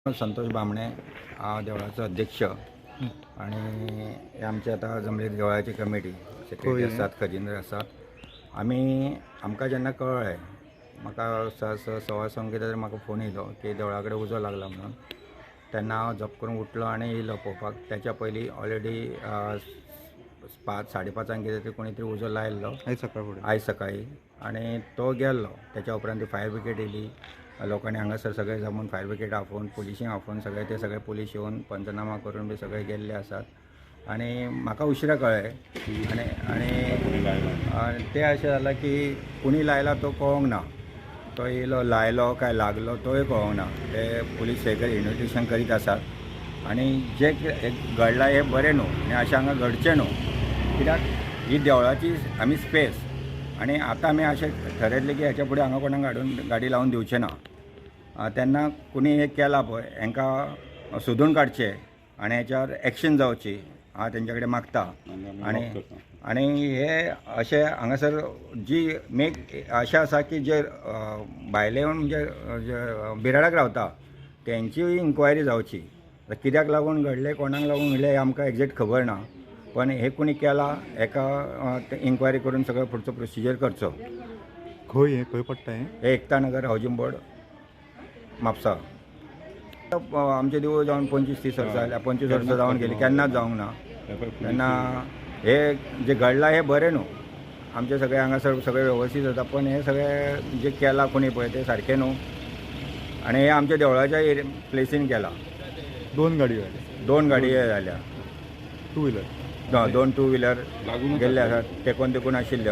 संतोष बामणे, हांव देवळाचो अध्यक्ष आनी हे आमचे आतां जमले देवळाची कमिटी सेक्रेटरी आसात, खजिनदार आसात. आमी आमकां जेन्ना कळ्ळें, म्हाका 6:15 कितें तरी म्हाका फोन येयलो की देवळा कडेन उजो लागला म्हणून. तेन्ना हांव जप करून उठलो आनी येयलो पळोवपाक. तेच्या पयलीं ऑलरेडी 5 साडे 5 कितें तरी कोणी तरी उजो लायल्लो आयज सकाळी आनी तो गेल्लो. तेच्या उपरांत ती फायर ब्रिगेड येयली. लोकांनी हांगासर सगळे जमून फायर ब्रिगेड आपोवन, पुलिशींक आपोवन सगळे ते सगळे पुलीस येवन पंचनामा करून बी सगळे गेल्ले आसात. आनी म्हाका उशिरा कळ्ळें. आनी आनी तें अशें जालां की कोणी लायला तो कळोंक ना, तो येयलो लायलो काय लागलो तोय कळोंक ना. ते पुलीस सगळे इन्वेस्टिगेशन करीत आसात. आनी जें घडलां हें बरें न्हू आनी अशें हांगा घडचें न्हू, कित्याक ही देवळाची आमी स्पेस. आनी आतां आमी अशें ठरयतलें की हेच्या फुडें हांगा कोणाक हाडून गाडी लावन दिवचें ना. तेन्ना कोणी हें केलां पळय हेंकां सोदून काडचें आनी हेच्यार एक्शन जावची हांव तेंच्या कडेन मागता. आनी आनी हे अशें हांगासर जी मेक अशें आसा की जे भायले येवन म्हणजे जे बिराडाक रावता तेंचीय इन्क्वायरी जावची. कित्याक लागून घडलें, कोणाक लागून घडलें हें आमकां एग्जॅक्ट खबर ना, पण हे कोणी केलां हेका इन्क्वायरी करून सगळो फुडचो प्रोसिजर करचो. खंय हें खंय पडटा हें? हें एकता नगर हावजींग बोर्ड म्हापसा. आमचें देवूळ जावन 25-30 वर्सां जाल्या, 25 वर्सां जावन गेलीं, केन्नाच जावंक ना. तेन्ना हे जें घडलां हें बरें न्हू. आमचें सगळें हांगासर सगळें वेवस्थीत जाता, पण हें सगळें जें केलां कोणी पळय तें सारकें न्हू. आनी हें आमच्या देवळाच्या प्लेसीन केलां. 2 गाडयो जाल्या, 2 गाडयो जाल्या, 2 व्हिलर, 2 2 व्हिलर गेल्ले आसात, तेकून तेकून आशिल्ल्यो.